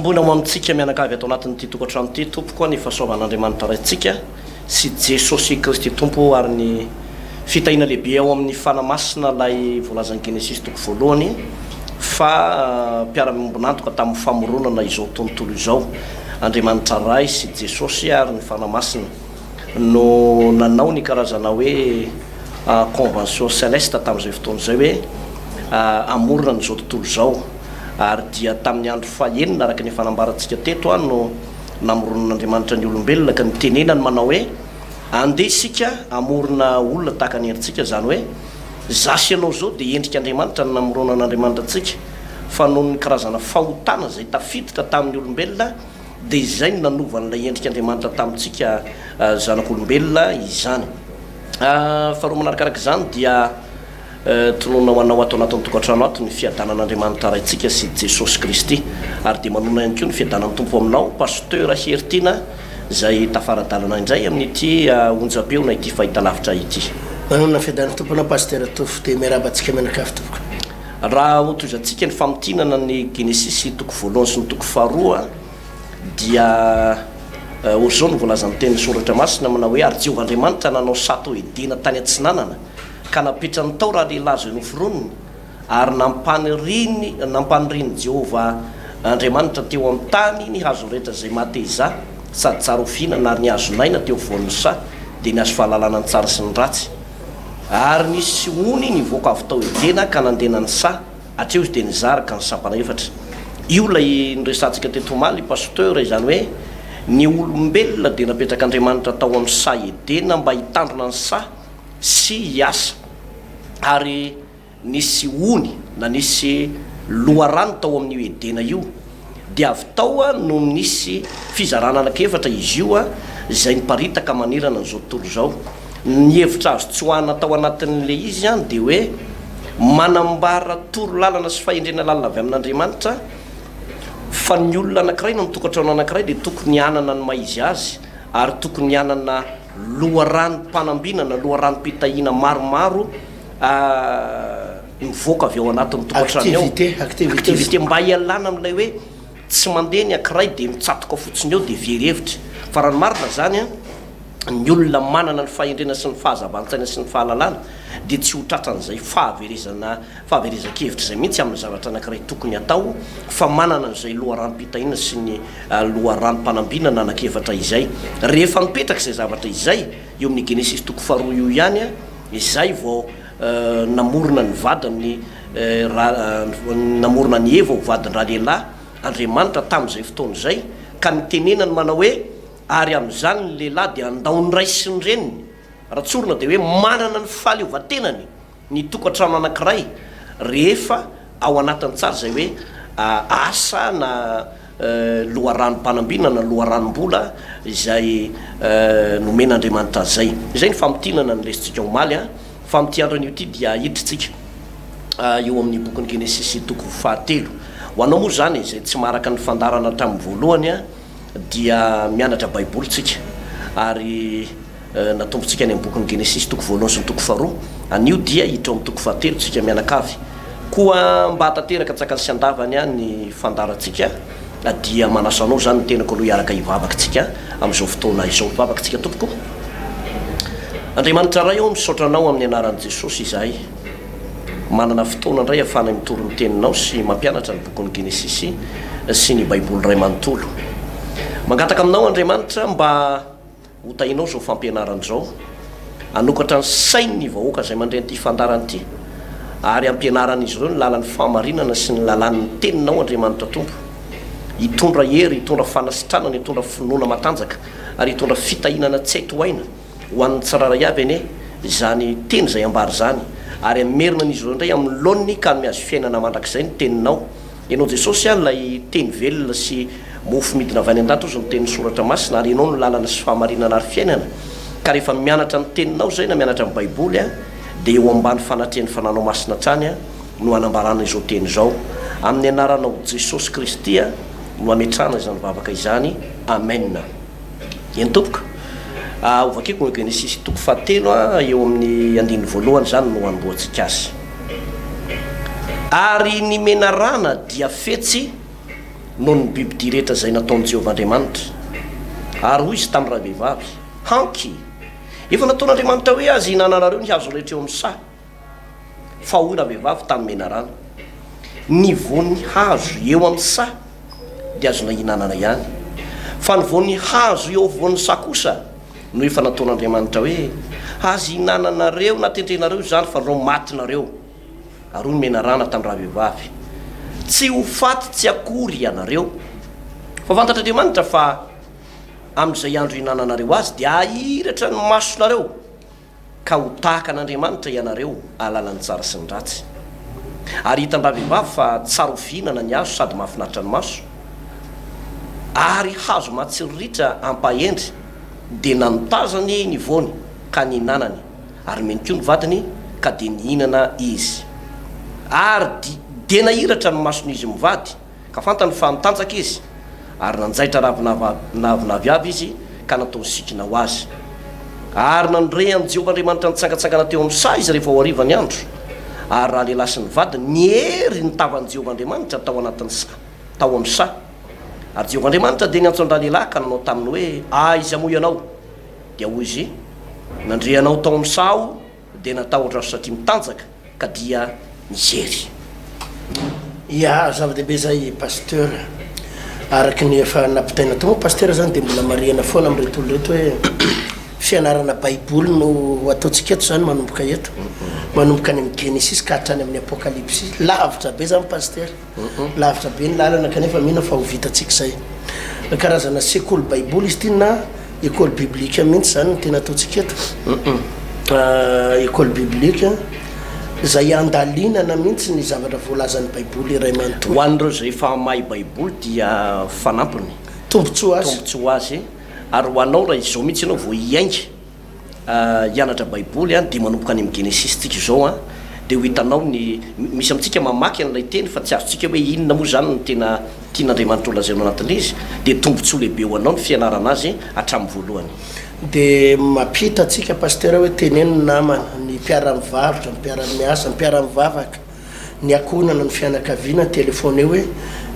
Ampitomboina ho amintsika mianakavy ato anatin'ity tokantrano ity tompoko ny fahasoavan'Andriamanitra Raintsika sy Jesosy Kristy Tompo ary ny fitahiana lehibe ao amin'ny Fanahy Masina ilay voalazan'ny Genesisy toko voalohany fa mpiara-miombon'antoka tamin'ny famoronana izao tontolo izao Andriamanitra Ray sy Jesosy ary ny Fanahy Masina no nanao ny karazana hoe convention celeste tamin'izay fotoana izay hoe hamorona an'izao tontolo izao ary dia tamin'ny andro fahenina araka ny efa nambarantsika teto no namoronan'Andriamanitra ny olombelona ka nitenenany manao hoe andeha isika hamorona olona tahaka ny endritsika izany hoe za sy ianao izao dia endrik'Andriamanitra ny namoronan'Andriamanitra antsika fa noho ny karazana fahotana izay tafiditra tamin'ny olombelona Dia izay no nanova an'ilay endrik'Andriamanitra tamintsika zanak'olombelona izany. Faharoa manarakaraka izany dia tononina ho anao ato anatin'ny tokantrano ato ny fiadanan'Andriamanitra Raintsika sy Jesosy Kristy. Ary dia manonona ihany koa ny fiadanan'ny Tompo aminao Pasteur Heritiana izay tafara-dalana indray amin'ity onjam-peo na ity fahitalavitra ity. Manonona ny fiadanan'ny Tompo anao Pasteur Tovo. Dia miarahaba antsika mianakavy tompoko. Raha hotohizantsika ny famintinana ny Genesisy toko voalohany sy ny toko faharoa dia ohatr'izao no voalazan'ny tenin'ny Soratra Masina manao hoe, Ary Jehovah Andriamanitra nanao saha tao Edena tany atsinanana, ka napetrany tao ralehilahy izay noforoniny, ary nampaniriny nampanirian'i Jehovah Andriamanitra teo amin'ny tany ny hazo rehetra izay mahateza sady tsara ho fihinana, ary ny hazon'aina teo afovoan'ny saha, dia ny hazo fahalalana ny tsara sy ny ratsy. Ary nisy ony nivoaka avy tao Edena ka nandena ny saha, hatreo izy dia nizara ka nisampana efatra. Io ilay noresahantsika teto omaly Pasteur, izany hoe ny olombelona dia napetrak'Andriamanitra tao amin'ny saha Edena mba hitandrina ny saha sy hiasa. Ary nisy ony na nisy loharano tao amin'io Edena io, dia avy tao no nisy fizarana anankiefatra izy io izay niparitaka manerana an'izao tontolo izao. Ny hevitra azo tsoahana tao anatin'ilay izy dia hoe manambara torolalana sy fahendrena lalina avy amin'Andriamanitra fa ny olona anankiray na ny tokantrano anankiray dia tokony hanana ny maha izy azy ary tokony hanana loharanom-panambinana, loharanom-pitahiana maromaro mivoaka avy ao anatin'ny tokantrano ao. Activité, activité. Activité mba hialana amin'ilay hoe tsy mandeha ny ankiray dia mitsatoka fotsiny eo dia very hevitra. Fa raha ny marina izany an, ny olona manana ny fahendrena sy ny fahazavan-tsaina sy ny fahalalana dia tsy ho tratran'izay fahaverezana, fahaverezan-kevitra izay mihitsy amin'ny zavatra anankiray tokony hatao fa manana an'izay loharanom-pitahiana sy ny loharanom-panambinana anankiefatra izay. Rehefa mipetraka izay zavatra izay eo amin'ny Genesisy toko faharoa io ihany an, Izay vao namorona ny vadiny ra, namorona an'i Eva ho vadin-dralehilahy Andriamanitra tamin'izay fotoana izay, ka nitenenany manao hoe, Ary amin'izany ny lehilahy dia handao ny ray sy ny reniny. Raha tsorina dia hoe manana ny fahaleovantenany ny tokantrano anankiray rehefa ao anatiny tsara izay hoe asa na loharanom-panambinana na loharanom-bola izay nomen'Andriamanitra azy izay. Izay ny famintinana ny resintsika omaly fa amin'ity andro anio ity dia hidritsika eo amin'ny bokin'ny Genesisy toko fahatelo. Ho anao moa izany izay tsy maharaka ny fandaharana hatramin'ny voalohany dia mianatra Baiboly tsika ary Natombontsika any amin'ny bokin'ny Genesisy toko voalohany sy ny toko faharoa. Anio dia hiditra ao amin'ny toko fahatelo isika mianakavy. Koa mba hahatanteraka antsakany sy andavany ny fandaharantsika dia manasa anao izany ny tenako aloha hiaraka hivavaka isika amin'izao fotoana izao. Hivavaka isika tompoko. Andriamanitra Ray ô, misaotra Anao amin'ny anaran'i Jesosy izahay. Manana fotoana indray ahafahanay mitory ny Teninao sy mampianatra ny bokin'ny Genesisy sy ny Baiboly iray manontolo. Mangataka Aminao Andriamanitra mba Ho tahinao izao fampianarana izao, hanokatra ny sain'ny vahoaka izay mandre an'ity fandaharana ity, ary hampianaran'izy ireo ny lalan'ny fahamarinana sy ny lalàn'ny Teninao, Andriamanitra Tompo. Hitondra hery, hitondra fanasitranana, hitondra finoana matanjaka, ary hitondra fitahinana tsy hay tohaina ho an'ny tsirairay avy anie izany Teny izay ambara izany, ary hamerina an'izy ireo indray amin'ny laoniny ka hanome azy fiainana mandrakizay ny Teninao. Ianao Jesosy an, ilay Teny velona sy mofo midina avy any an-danitra ozy ny tenin'ny Soratra Masina, ary Ianao no lalana sy fahamarinana ary fiainana, ka rehefa mianatra ny Teninao izay na mianatra ny Baiboly an, dia eo ambany fanatrehan'ny Fananao Masina hatrany an, no hanambarana izao Teny izao. Amin'ny anaranao Jesosy Kristy an, no ametrahana izany vavaka izany. Amen. Eny tompoko. Ho vakiko ny Genesisy toko fahatelo eo amin'ny andininy voalohany izany no hanombohantsika azy. Ary ny menarana dia fetsy. Noho ny bibidia rehetra izay nataon'i Jehovah Andriamanitra. Ary hoy izy tamin'ny ravehivavy, Hanky! Efa nataon'Andriamanitra hoe aza ihinananareo ny hazo rehetra eo amin'ny saha. Fa hoy ravehivavy tamin'ny menarana, Ny voan'ny hazo eo amin'ny saha dia azonay ihinanana ihany, fa ny voan'ny hazo eo afovoan'ny saha kosa no efa nataon'Andriamanitra hoe, Aza ihinananareo na tendrenareo izany, fandrao matinareo. Ary hoy ny menarana tamin'ny ravehivavy, Tsy ho faty tsy akory ianareo, fa fantatr'Andriamanitra fa amin'izay andro ihinananareo azy dia hahiratra ny masonareo, ka ho tahaka an'Andriamanitra ianareo hahalala ny tsara sy ny ratsy. Ary hitan-dravehivavy fa tsara ho fihinana ny hazo sady mahafinaritra ny maso, ary hazo matsiriritra hampahendry, dia nanotazany ny voany ka nihinanany, ary nomeny koa ny vadiny, ka dia nihinana izy. Ary dia nahiratra ny mason'izy mivady, Ka fantany fa nitanjaka izy, ary nanjaitra ravin'avinavy avy izy ka nataony sikina ho azy. Ary nandre an'i Jehovah Andriamanitra nitsangantsangana teo amin'ny saha izy rehefa ho hariva ny andro. Ary ralehilahy sy ny vadiny niery ny tavan'i Jehovah Andriamanitra tao anatin'ny saha, tao amin'ny saha. Ary Jehovah Andriamanitra dia niantso an-dralehilahy ka nanao taminy hoe, Aiza moa ianao? Dia hoy izy, Nandre anao tao amin'ny saha aho, dia natahotra aho satria mitanjaka ka dia nijery. Ya, zava-dehibe izay Pasteur. Araka ny efa nampitaina teo moa Pasteur izany dia mbola marihana foana amin'ireto olona ireto hoe fianarana baiboly no ho ataontsika eto izany manomboka eto. Manomboka any amin'ny Genesisy ka hatrany amin'ny Apokalypsy. Lavitra be izany Pasteur. Lavitra be ny lalana kanefa mino aho fa ho vitantsika izay. Karazana sekoly baiboly izy ity na école biblique mihitsy izany no tena ataontsika eto. École biblique izay andalinana mihitsy ny zavatra voalazan'ny baiboly iray manontolo. Ho an'ireo izay efa mahay baiboly dia fanampiny. Tombontsoa azy. Tombontsoa azy. Ary ho anao raha izao mihitsy ianao vao hiainga. hianatra baiboly an, dia manomboka any amin'ny genesisy tsika izao an, dia ho hitanao ny, misy amintsika mamaky an'ilay teny fa tsy azontsika hoe inona moa izany no tena tian'Andriamanitra ho lazaina ao anatin'ilay izy, dia tombotsoa lehibe ho anao ny fianarana azy hatramin'ny voalohany. Dia mampita antsika Pasteur hoe teneno ny namana, ny mpiara-mivarotra, ny mpiara-miasa, ny mpiara-mivavaka, ny ankohonana, ny fianakaviana, telefaoneo hoe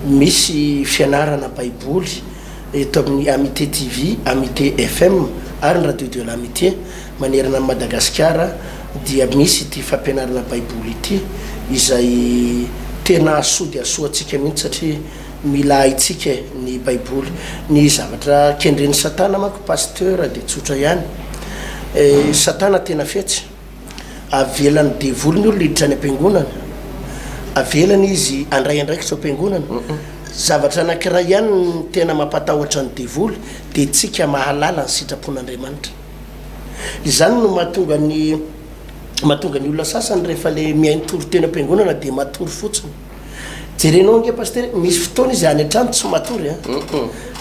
misy fianarana baiboly eto amin'ny Amitié TV, Amitié FM ary ny Radio de l'Amitié manerana an'i Madagasikara dia misy ity fampianarana baiboly ity izay tena hahasoa dia hahasoa antsika mihitsy satria mila haintsika e ny baiboly. Ny zavatra kendren'i satana manko Pasteur dia tsotra ihany, satana tena fetsy. Avelan'ny devoly ny olona hiditra any am-piangonana. Avelany izy handray andraikitra ao am-piangonana. Zavatra anankiray ihany no tena mampatahotra ny devoly dia tsika mahalala ny sitrapon'Andriamanitra. Izany no mahatonga ny mahatonga ny olona sasany rehefa le mihaino toriteny am-piangonana dia matory fotsiny. Jerenao ange Pasitera, misy fotoana izy any an-trano tsy matory an.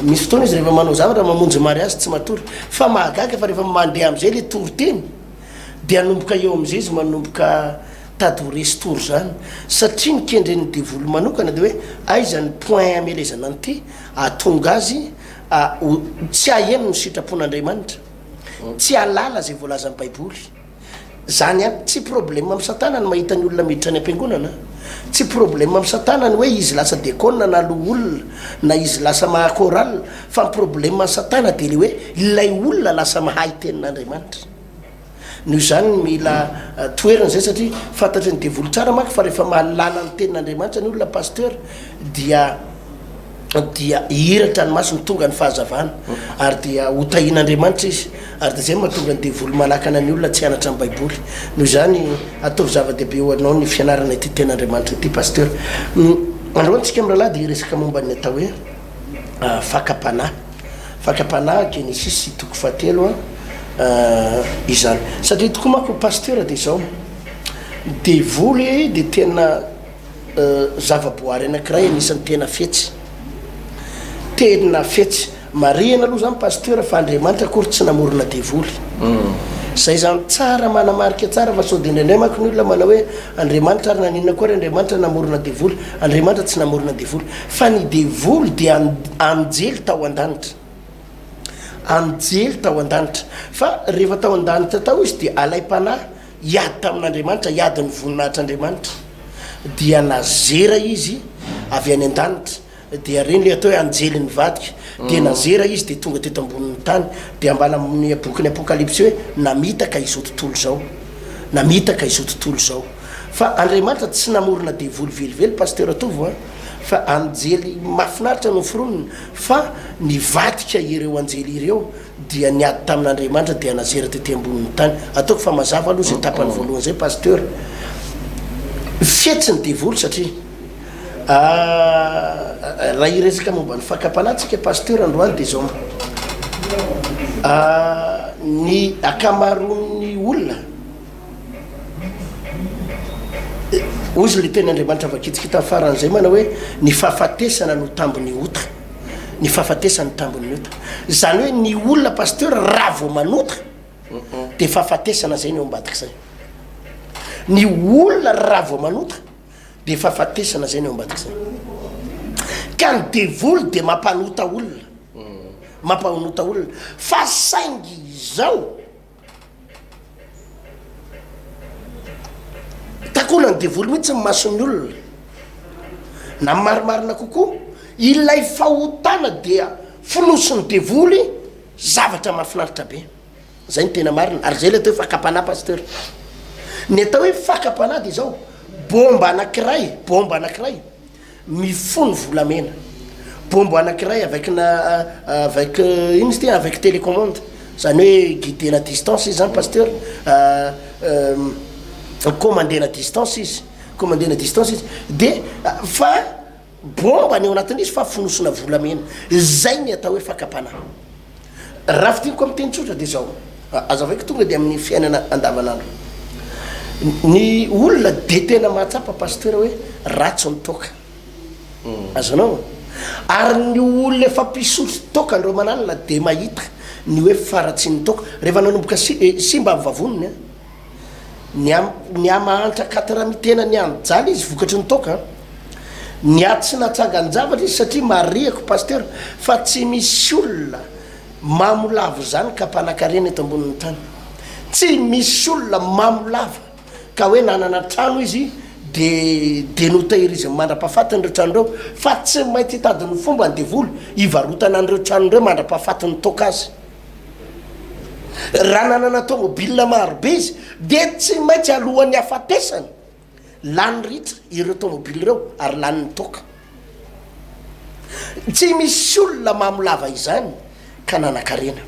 Misy fotoana izy rehefa manao zavatra mamonjy mariazy tsy matory. Fa mahagaga fa rehefa mandeha amin'izay le toriteny Dia hanomboka eo amin'izay izy manomboka tady ho resy tory izany. Satria ny kendren'ny devoly manokana dia hoe aiza ny point hamelezana an'ity hahatonga azy ho tsy haheno ny sitrapon'Andriamanitra. Tsy hahalala izay voalazan'ny baiboly. Izany ihany. Tsy problème amin'i satana ny mahita ny olona miditra any am-piangonana. Tsy problème amin'i satana ny hoe izy lasa dekona na loholona na izy lasa maha chorale fa ny problème an'i satana dia ilay hoe ilay olona lasa mahay tenin'Andriamanitra. Noho izany mila toerana izay satria fantatry ny devoly tsara manko fa rehefa mahalala ny tenin'Andriamanitra ny olona pasteur dia dia hihiratra ny masony tonga ny fahazavana ary dia ho tahian'Andriamanitra izy ary dia izay no mahatonga ny devoly manakana ny olona tsy hianatra ny baiboly noho izany ataovy zava-dehibe ho anao ny fianarana ity tenin'Andriamanitra ity pasteur androany tsika mirahalahy dia hiresaka momba ny atao hoe fakam-panahy Fakam-panahy, Genesisy toko fahatelo izany. Satria tokoa manko Pasteur dia izao, devoly dia tena zava-boary anankiray anisan'ny tena fetsy. Tena fetsy. Marihina aloha izany Pasteur fa Andriamanitra akory tsy namorona devoly. Zay izany tsara manamarika tsara fa sao dia indraindray manko ny olona manao hoe Andriamanitra ary naninona koa ary Andriamanitra namorona devoly. Andriamanitra tsy namorona devoly. Fa ny devoly dia anjely tao an-danitra. Anjely tao an-danitra. Fa rehefa tao an-danitra tao izy dia alaim-panahy hiady tamin'Andriamanitra, hiady ny voninahitr'Andriamanitra. Dia nazera izy avy any an-danitra. Dia ireny ilay atao hoe anjely nivadika. Dia nazera izy dia tonga teto ambonin'ny tany. Dia ambala amin'ny bokin'ny Apokalypsy hoe namitaka izao tontolo izao. Namitaka izao tontolo izao. Fa Andriamanitra tsy namorona devoly velively Pasteur Tovo a! Fa anjely mahafinaritra no foroniny fa nivadika ireo anjely ireo dia niady tamin'Andriamanitra dia nazera tety ambonin'ny tany. Ataoko fa mazava aloha izay tapany voalohany izay Pasteur. Fetsy ny devoly satria raha hiresaka momba ny fakam-panahy tsika Pasteur androany dia izao ny ankamaroan'ny olona Hoy izy ilay tenin'Andriamanitra vakintsika tamin'ny farany izay manao hoe ny fahafatesana no tambin'ny ota. Ny fahafatesana no tambin'ny ota. Izany hoe ny olona pasteur raha vao manota dia fahafatesana izay ny eo ambadik'izay. Ny olona raha vao manota dia fahafatesana izay ny eo ambadik'izay. Ka ny devoly dia mampanota olona. Mampanota olona. Fa saingy izao Takonan'ny devoly mihitsy ny mason'ny olona. Na ny marimarina kokoa, ilay fahotana dia fonosin'ny devoly zavatra mahafinaritra be. Zay no tena marina, ary zay ilay atao hoe fakam-panahy pasteur. Ny atao hoe fakam-panahy dia izao, bomba anankiray, bomba anankiray. Mifono volamena. Bombo anakiray avec na avec ino izy ty avec télécommande zany hoe guidena distance izy zany pasteur commandena distance izy commandena distance izy de fa bomba ny ao anatin'izy fa fonosina volamena zay ny atao hoe fakam-panahy. Raha fintiniko amin'ny teny tsotra dia izao, azavaiko tonga dia amin'ny fiainana andavanandro. Ny olona dia tena mahatsapa pasteur hoe ratsy ny toaka. Azonao? Ary ny olona efa mpisotro toaka andro aman'alina dia mahita ny hoe faharatsian'ny toaka. Rehefa nanomboka simba ny vavoniny, Nihamahantra katramiteana nianijaly izy vokatry ny toaka an! Niha tsy natsangan-javatra izy satria marihako Pasteur fa tsy misy olona mamo lava izany ka mpanakarena eto ambonin'ny tany. Tsy misy olona mamo lava ka hoe nanana trano izy de de notahiriziny mandra-pahafatiny ireo trano ireo fa tsy maintsy hitady ny fomba ny devoly hivarotana an'ireo trano ireo mandra-pahafatiny toaka azy. Raha nanana tômôbila maro be izy dia tsy maintsy alohan'ny hafatesany, lany ritra ireo tômôbila ireo ary lanin'ny toaka. Tsy misy olona mamo lava izany ka nanan-karena.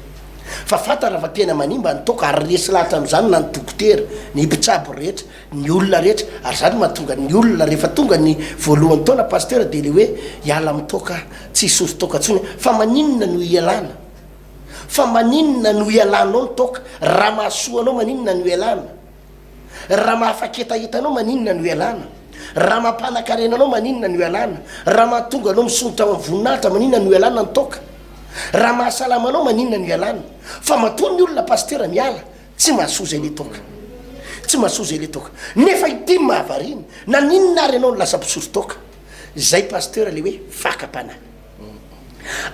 Fa fantatra fa tena manimba ny toaka ary resy lahatra amin'izany na ny dokotera, ny mpitsabo rehetra, ny olona rehetra ary izany no mahatonga ny olona rehefa tonga ny voalohan'ny taona pasteur dia le hoe hiala amin'ny toaka tsy hisotro toaka intsony fa maninona no hialana? Fa maninona no ialanao ny toaka? Raha mahasoa anao maninona no ialana? Raha mahafaketaheta anao maninona no ialana? Raha mampanakarena anao maninona no ialana? Raha mahatonga anao misondrotra ao amin'ny voninahitra maninona no ialana ny toaka? Raha mahasalama anao maninona no ialana? Fa matoa ny olona pasitera miala, tsy mahasoa izay le toaka. Tsy mahasoa izay le toaka. Nefa ity no mahavariana, naninona ary ianao no lasa mpisotro toaka? Izay pasitera le hoe fakam-panahy.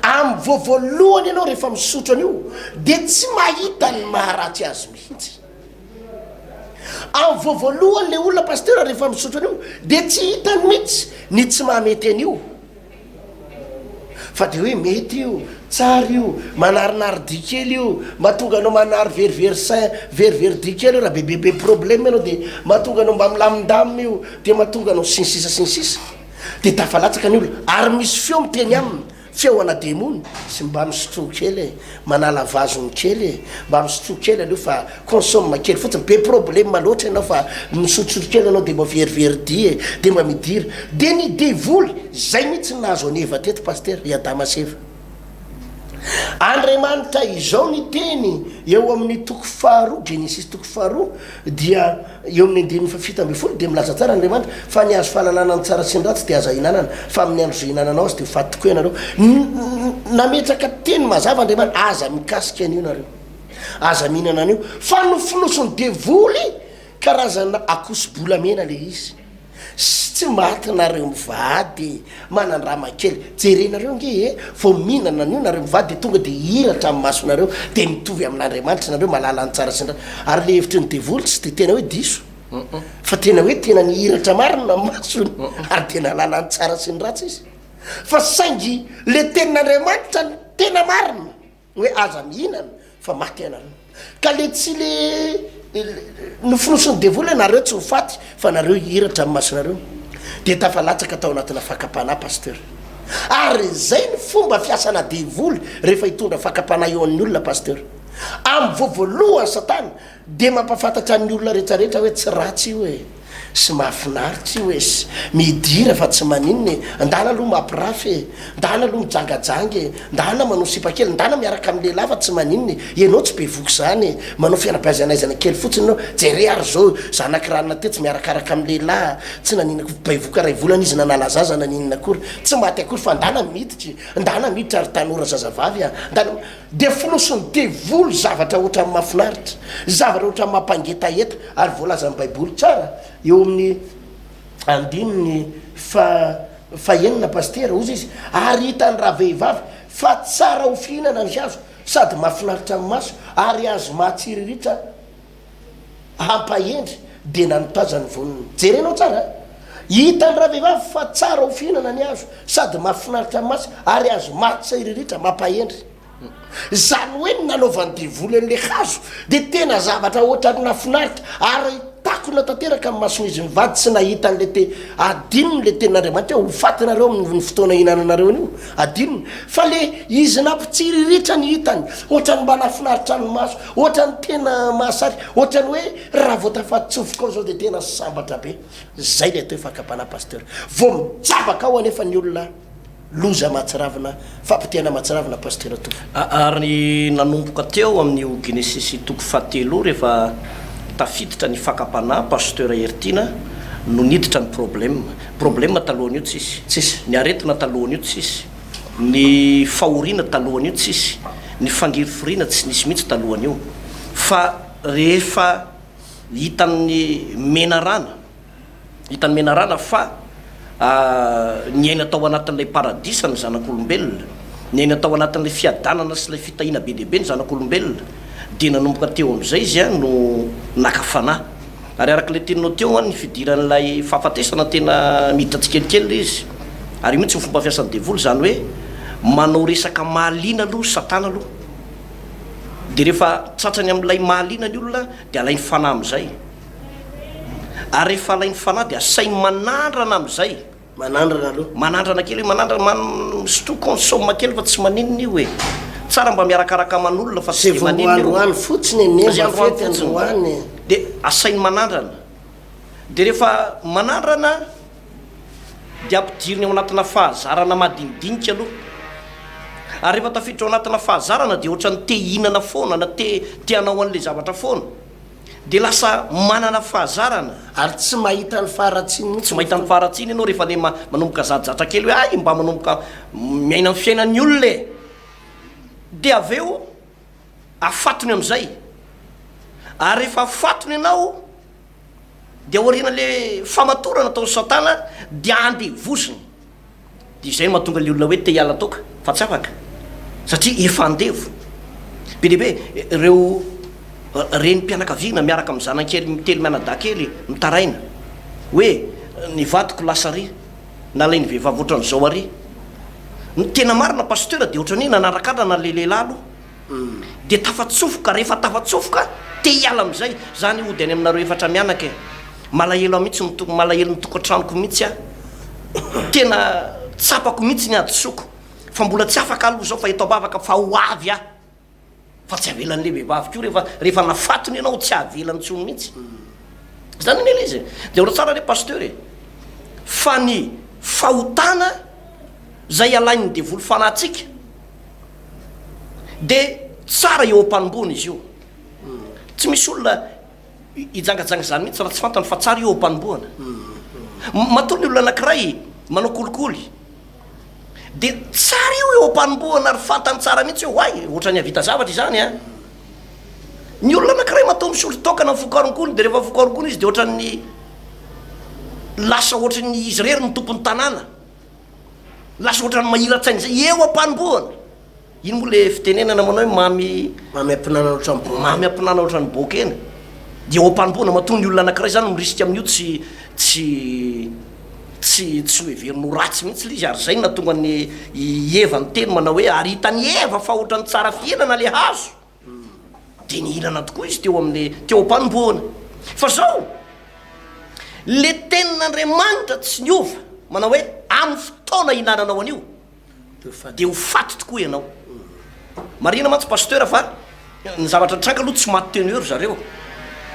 Amin'ny vao voalohany ianao rehefa misotro an'io dia tsy mahita ny maharatsy azy mihitsy. Amin'ny vao voalohany le olona pasteur rehefa misotro an'io dia tsy hitany mihitsy ny tsy mahamety an'io. Fa dia hoe mety io, tsara io, manarinary dihy kely io, mahatonga anao manary verivery sain, verivery dihy kely io raha bebebe problème ianao dia mahatonga anao mba milamindamina io, dia mahatonga anao sy ny sisa sy ny sisa. Dia tafalatsaka ny olona, ary misy feo miteny aminy, feo ana demony, sy mba misotroa kely e, manala vazony kely e, mba misotroa kely aleo fa consomme kely fotsiny, be problème loatra ianao fa misotrosotro kely ianao dia mba verivery dia e, dia mba midira. Dia ny devoly, zay mihitsy no nahazo an'i Eva teto Pasitera, i Adama sy Eva. Andriamanitra izao niteny eo amin'ny toko faharoa, Genesisy toko faharoa, dia eo amin'ny andininy fahafito ambinifolo dia milaza tsara Andriamanitra fa ny hazo fahalalana ny tsara sy ny ratsy dia aza ihinanana, fa amin'ny andro izay ihinananao azy dia ho faty tokoa ianareo. Nametraka teny mazava Andriamanitra, aza mikasika an'io nareo, aza mihinana an'io, fa nofonosin'ny devoly karazana akoso-bolamena ilay izy. Sy tsy maty nareo mivady e! Manandrama kely, jerenareo nge e! Vao mihinana an'io nareo mivady de tonga de hihiratra amin'ny masonareo, de mitovy amin'Andriamanitra nareo, mahalala ny tsara sy ny ratsy. Ary le hevitry ny devoly tsy de tena hoe diso, fa tena hoe tena nihiratra marina ny masony, ary de nahalala ny tsara sy ny ratsy izy. Fa saingy le tenin'Andriamanitra no tena marina hoe aza mihinana fa maty ianareo. Ka le tsy le nofonosin'ny devoly hoe nareo tsy ho faty fa nareo hihiratra amin'ny masonareo dia tafalatsaka tao anatina fakam-panahy Pasteur. Ary zay ny fomba fiasana devoly rehefa hitondra fakam-panahy eo amin'ny olona Pasteur. Amin'ny vao voalohany satana Dia mampafantatra ny olona retraretra hoe tsy ratsy io e, sy mahafinaritra io e, sy midira fa tsy maninona e, ndana aloha mampirafy e, ndana aloha mijangajanga e, ndana manao sipa kely, ndana miaraka amin'ny lehilahy fa tsy maninona e, ianao tsy bevoka izany e, manao fianabeazanaizana kely fotsiny ianao, jere ary izao zanak'i ranona tetsy miarakaraka amin'ny lehilahy, tsy naninona akory, bevoka iray volana izy nanala zaza naninona akory, tsy maty akory fa ndana miditra e, ndana miditra ry tanora zazavavy a, ndana. Dia fonosin'ny devoly zavatra ohatran'ny mahafinaritra, zavatra ohatran'ny mampangetaheta, ary voalazan'ny Baiboly tsara eo amin'ny andininy fahenina, Pasitera, hozy izy, ary hitan'ny ravehivavy fa tsara ho fihinana ny hazo, sady mahafinaritra ny maso, ary hazo mahatsiriritra hampahendry, dia nanotazany ny voniny. Jerenao tsara a! Hitan'ny ravehivavy fa tsara ho fihinana ny hazo, sady mahafinaritra ny maso, ary hazo mahatsiriritra, mampahendry. Izany hoe ny nanaovan'ny devoly an'ilay hazo dia tena zavatra ohatran'ny nahafinaritra, ary takona tanteraka ny mason'izy mivady tsy nahita an'ilay te, adinony ilay tenin'Andriamanitra hoe ho faty nareo amin'ny fotoana hihinananareo an'io, adinony fa le izy nampitsiriritra ny hitany, ohatran'ny mba nahafinaritra ny maso, ohatran'ny tena mahasarika, ohatran'ny hoe raha vao tafatsofoka ao zao dia tena sambatra be, zay le atao hoe fakam-panahy Pasteur, vao mijabaka ao anefa ny olona. Loza mahatsiravina, fampotehana mahatsiravina Pasitera Tovo. Ary nanomboka teo amin'io Genesisy toko fahatelo io rehefa tafiditra ny fakam-panahy Pasteur Heritiana no niditra ny problème. Problème talohan'io tsisy. Tsisy. Ny aretina talohan'io tsisy. Ny fahoriana talohan'io tsisy. Ny fangirifiriana tsy nisy mihitsy talohan'io. Fa rehefa hitan'ny menarana. Hitan'ny menarana fa niaina tao anatin'ilay paradisa ny zanak'olombelona, niaina tao anatin'ilay fiadanana sy ilay fitahiana be dia be ny zanak'olombelona, dia nanomboka teo amin'izay izy no naka fanahy. Ary araka ilay teninao teo, ny fidiran'ilay fahafatesana tena miditra tsikelikely ilay izy. Ary io mihitsy ny fomba fiasan'ny devoly, izany hoe manao resaka mahaliana aloha Satana aloha. Dia rehefa tratrany amin'ilay mahaliana ny olona dia alainy fanahy amin'izay. Ary rehefa alainy fanahy dia asainy manandrana amin'izay. Manandrana aloha. Manandrana kely hoe manandrana, man, misotroa consomme kely fa tsy maninona io e. Tsara mba miarakaraka aman'olona fa tsy Zay dia vao maninona io. androany fotsiny anie Zay mba androany fety fotsiny. androany e. Dia asainy manandrana. Dia rehefa manandrana dia ampidiriny ao anatina fahazarana madinidinika aloha. Ary rehefa tafiditra ao anatina fahazarana dia ohatran'ny te hihinana foana na te te hanao an'ilay zavatra foana. Dia lasa manana fahazarana. Ary tsy mahita ny faharatsiany mihitsy Tsy mahita ny faharatsiany ianao rehefa le manomboka zajatra kely hoe hay mba manomboka miaina ny fiainan'ny olona e! Dia avy eo afatony amin'izay. Ary rehefa afatony ianao dia aorian'le famatorana ataon'i satana dia andevoziny. Dia izay no mahatonga ilay olona hoe te hiala toaka fa tsy afaka satria efa andevo. Be dia be ireo renim-pianakaviana miaraka amin'ny zanany kely telo mianadahy kely mitaraina hoe ny vadiko lasa ary, nalain'ny vehivavy ohatran'izao ary. Ny tena marina Pasteur dia ohatran'ny hoe nanarakarana ilay lehilahy aloha. Dia tafatsofoka, rehefa tafatsofoka, te hiala amin'izay, za anie hody any aminareo efatra mianaka e, malahelo ahy mihitsy ny to, malahelo ny tokantranoko mihitsy aho, tena tsapako mihitsy ny hadisoako, fa mbola tsy afaka aloha izao fa eto am-bavaka fa ho avy aho, fa tsy avelan'ilay vehivavy koa rehefa, rehefa nafatony ianao tsy avelany intsony mihitsy, zany anie ilay izy e, dia ahoana tsara re pasteur e, fa ny fahotana izay alain'ny devoly fanahy antsika, Dia tsara eo am-panombohana izy io. Tsy misy olona hijangajanga izany mihitsy raha tsy fantany fa tsara io eo am-panombohana. Matoa ny olona anankiray manao kolikoly dia tsara io eo am-panombohana ary fantany tsara mihitsy hoe oay, ohatran'ny hahavita zavatra izany an. Ny olona anankiray matoa misotro toaka na mifoka rongony dia rehefa mifoka rongony izy dia ohatran'ny lasa ohatran'ny izy irery no tompon'ny tanàna. Lasa ohatran'ny mahira-tsaina izay eo am-panombohana. Ino moa ilay fitenenana manao hoe mamy. Mamy ampinanana ohatran'ny boakena. Mamy ampinanana ohatran'ny boakena. Dia eo am-panombohana, matoa ny olona anankiray izany mirisika amin'io tsy tsy. Tsy tsy noheveriny ho ratsy mihitsy ilay izy ary izay no nahatonga an'i i Eva niteny manao hoe ary hitan'i Eva fa ohatran'ny tsara fihinana ilay hazo. Dia nihinana tokoa izy teo amin'ilay teo am-panombohana. Fa izao, ilay tenin'Andriamanitra tsy niova manao hoe amin'ny fotoana hihinananao an'io dia ho faty tokoa ianao. Marihina mantsy Pasteur fa ny zavatra nitranga aloha tsy maty teo no eo ry zareo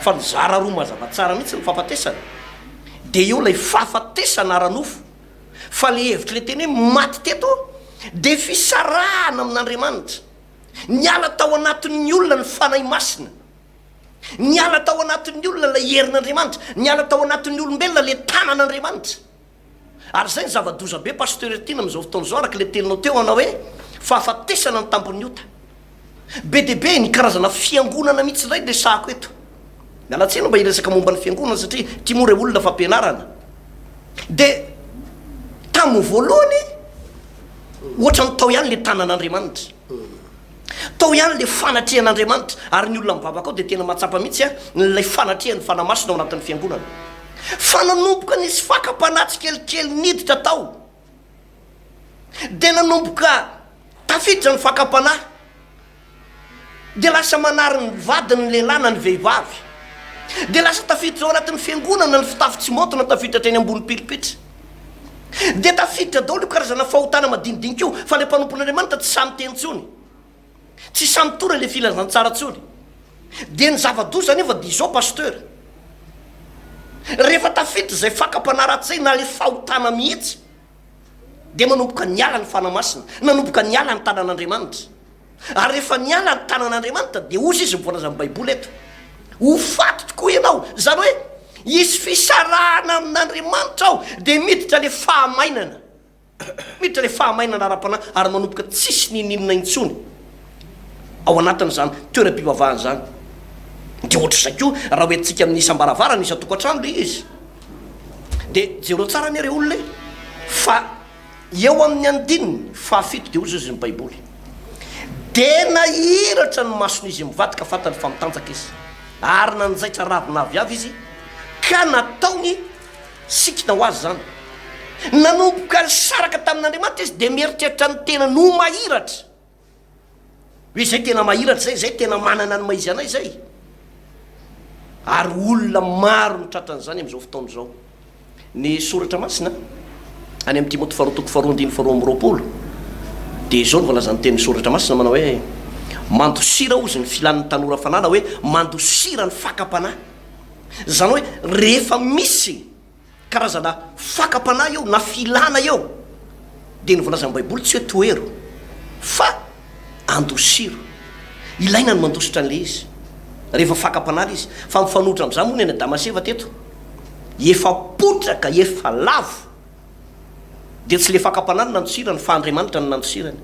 fa nizara roa mazava tsara mihitsy ny fahafatesana. Dia eo ilay fahafatesana ara-nofo fa ilay hevitr'ilay teny hoe maty teto dia fisarahana amin'Andriamanitra. Niala tao anatin'ny olona ny Fanahy Masina. Niala tao anatin'ny olona ilay herin'Andriamanitra. Niala tao anatin'ny olombelona ilay tanan'Andriamanitra. Ary izay ny zava-doza be Pasteur Tiana amin'izao fotoana izao araka ilay teninao teo hanao hoe fahafatesana ny tampon'ny ota. Be dia be ny karazana fiangonana mihitsy indray no resahako eto. Miala tsiny mba hiresaka momba ny fiangonana satria ity moa re olona fampianarana. Dia tamin'ny voalohany ohatran'ny tao ihany ilay tanan'Andriamanitra. Tao ihany ilay fanatrehan'Andriamanitra ary ny olona mivavaka ao dia tena mahatsapa mihitsy ilay fanatrehan'ny Fanahy Masina ao anatin'ny fiangonana. Fa nanomboka nisy fakam-panahy tsikelikely niditra tao. Dia nanomboka tafiditra ny fakam-panahy. Dia lasa manary ny vadiny ny lehilahy na ny vehivavy. Dia lasa tafiditra ao anatin'ny fiangonana ny fitafy tsy maotina tafiditra hatreny ambony pilipitra. Dia tafiditra daholo io karazana fahotana madinidinika io fa ilay mpanompon'Andriamanitra tsy sahy miteny intsony. Tsy sahy mitory ilay filazantsara intsony. Dia ny zava-doza anefa dia izao Pasteur, rehefa tafiditra izay fakam-panahy ratsy izay na ilay fahotana mihitsy dia manomboka niala ny Fanahy Masina, nanomboka niala ny tanan'Andriamanitra. Ary rehefa niala ny tanan'Andriamanitra dia hozy izy ny voalazan'ny Baiboly eto, Ho faty tokoa ianao. Izany hoe hisy fisarahana amin'Andriamanitra ao, dia miditra ilay fahamainana. Miditra ilay fahamainana ara-panahy ary manomboka tsisy n'inon'inona intsony ao anatin'izany toeram-pivavahana izany. Dia ohatr'izay koa raha hoentintsika amin'ny isam-baravarana, isan-tokantrano ilay izy. Dia jereo tsara anie re olona e, fa eo amin'ny andininy fahafito dia hoy izy ny Baiboly, Dia nahiratra ny mason'izy mivady ka fantany fa mitanjaka izy, ary nanjaitra ravina aviavy izy ka nataony sikina ho azy izany. Nanomboka nisaraka tamin'Andriamanitra izy dia mieritreritra ny tenany ho mahiratra. Hoe izay tena mahiratra izay, izay tena manana ny maha izy anay izay. Ary olona maro no tratran'izany amin'izao fotoana izao. Ny soratra masina, any amin'ny Timoty faharoa toko faharoa andininy faharoa 22, dia izao no voalazan'ny tenin'ny soratra masina manao hoe, Mandosira hozy ny filan'ny tanora fanahy na hoe mandosira ny fakam-panahy. Izany hoe rehefa misy karazana fakam-panahy eo na filana eo dia ny voalazan'ny baiboly tsy hoe tohero fa andosiro. Ilaina ny mandositra an'ilay izy rehefa fakam-panahy ilay izy fa mifanohitra amin'izany moa ny an'i Adama sy Eva teto. Efa potraka, efa lavo. Dia tsy le fakam-panahy no nandosirany fa Andriamanitra no nandosirany.